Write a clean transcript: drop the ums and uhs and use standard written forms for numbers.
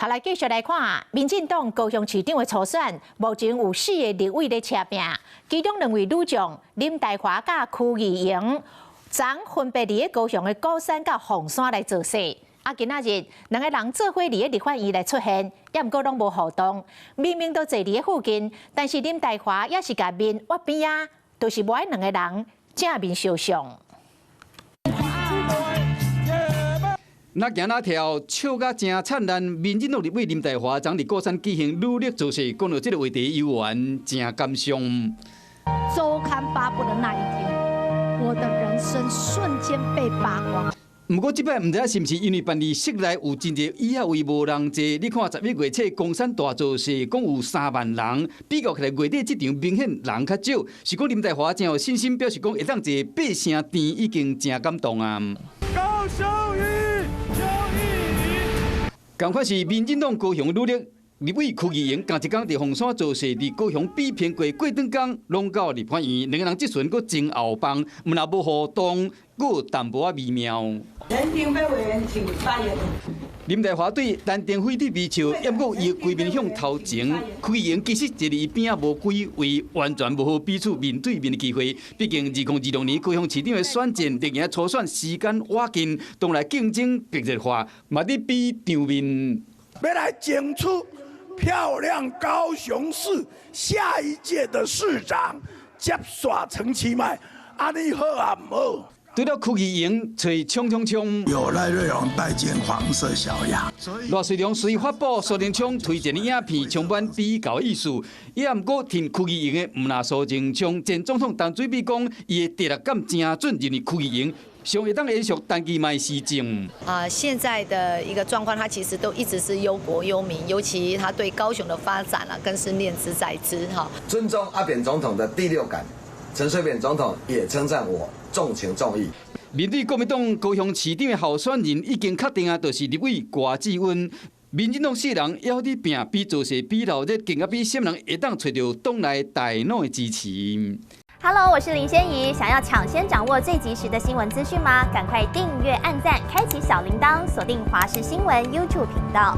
好，來繼續來看，民進黨高雄市長的初選，目前有四个立委咧車拚，其中兩位女將林岱樺佮柯議瑩，昨分別佇高雄的鼓山佮鳳山來造勢。啊，今仔日兩个人做伙佇立法院來出現，也毋過攏無互動。明明都坐佇附近，但是林岱樺也是共面挖邊仔，就是無愛兩个人正面相向。若行若跳，笑甲誠燦爛。民進黨立委林岱樺昨佇鼓山舉行女力造勢，講到這个話題猶原誠感傷。週刊發布的那一天，我的人生瞬間被扒光。毋過這擺毋知影是毋是因為辦佇室內有真濟椅仔位無人坐，你看11月初岡山大造勢，講有3萬人，比較起來月底這場明顯人較少，是講林岱樺誠有信心，表示講會當坐八成甜，已經誠感動啊。高雄魚，仝款是民進黨高雄女力立委柯議瑩，仝一工佇鳳山造勢，佇高雄比拼過過轉工，攏到立法院，兩个人這陣閣爭後枋，毋但無互動，閣有淡薄仔微妙。陳亭妃委員，請發言。林岱樺對陳亭妃佇微笑，毋過伊規面向頭前，柯議瑩其實坐佇伊邊仔無幾位，完全無予彼此面對面的機會。畢竟2026年高雄市長的選戰，歷年初選時間倚近，當來競爭白熱化，嘛佇比場面。欲來爭取漂亮高雄市下一屆的市長，接煞陳其邁，按呢好抑毋好？對了，柯議瑩揣衝衝衝，有賴瑞榮帶進黃色小鴨。賴瑞隆隨發布蘇貞昌推薦的影片，充滿比較意思。也毋過挺柯議瑩的毋若蘇貞昌，前總統陳水扁講，伊的第六感誠準，認為柯議瑩上會當延續陳其邁施政。啊，現在的一個狀況，他其實都一直是憂國憂民，尤其他對高雄的發展啊，更是念茲在茲哈。尊重阿扁總統的第六感，陳水扁總統也稱讚我重情重義。面對國民黨高雄市長的候選人已經確定啊，就是立委郭志溫。民進黨四人猶佇拚，比造勢比鬧熱，更加比啥人會當揣著黨內大腦的支持。 Hello，我是林仙怡，想要搶先掌握最及時的新聞資訊嗎？趕快訂閱、按讚、開啟小鈴鐺，鎖定華視新聞 YouTube 頻道。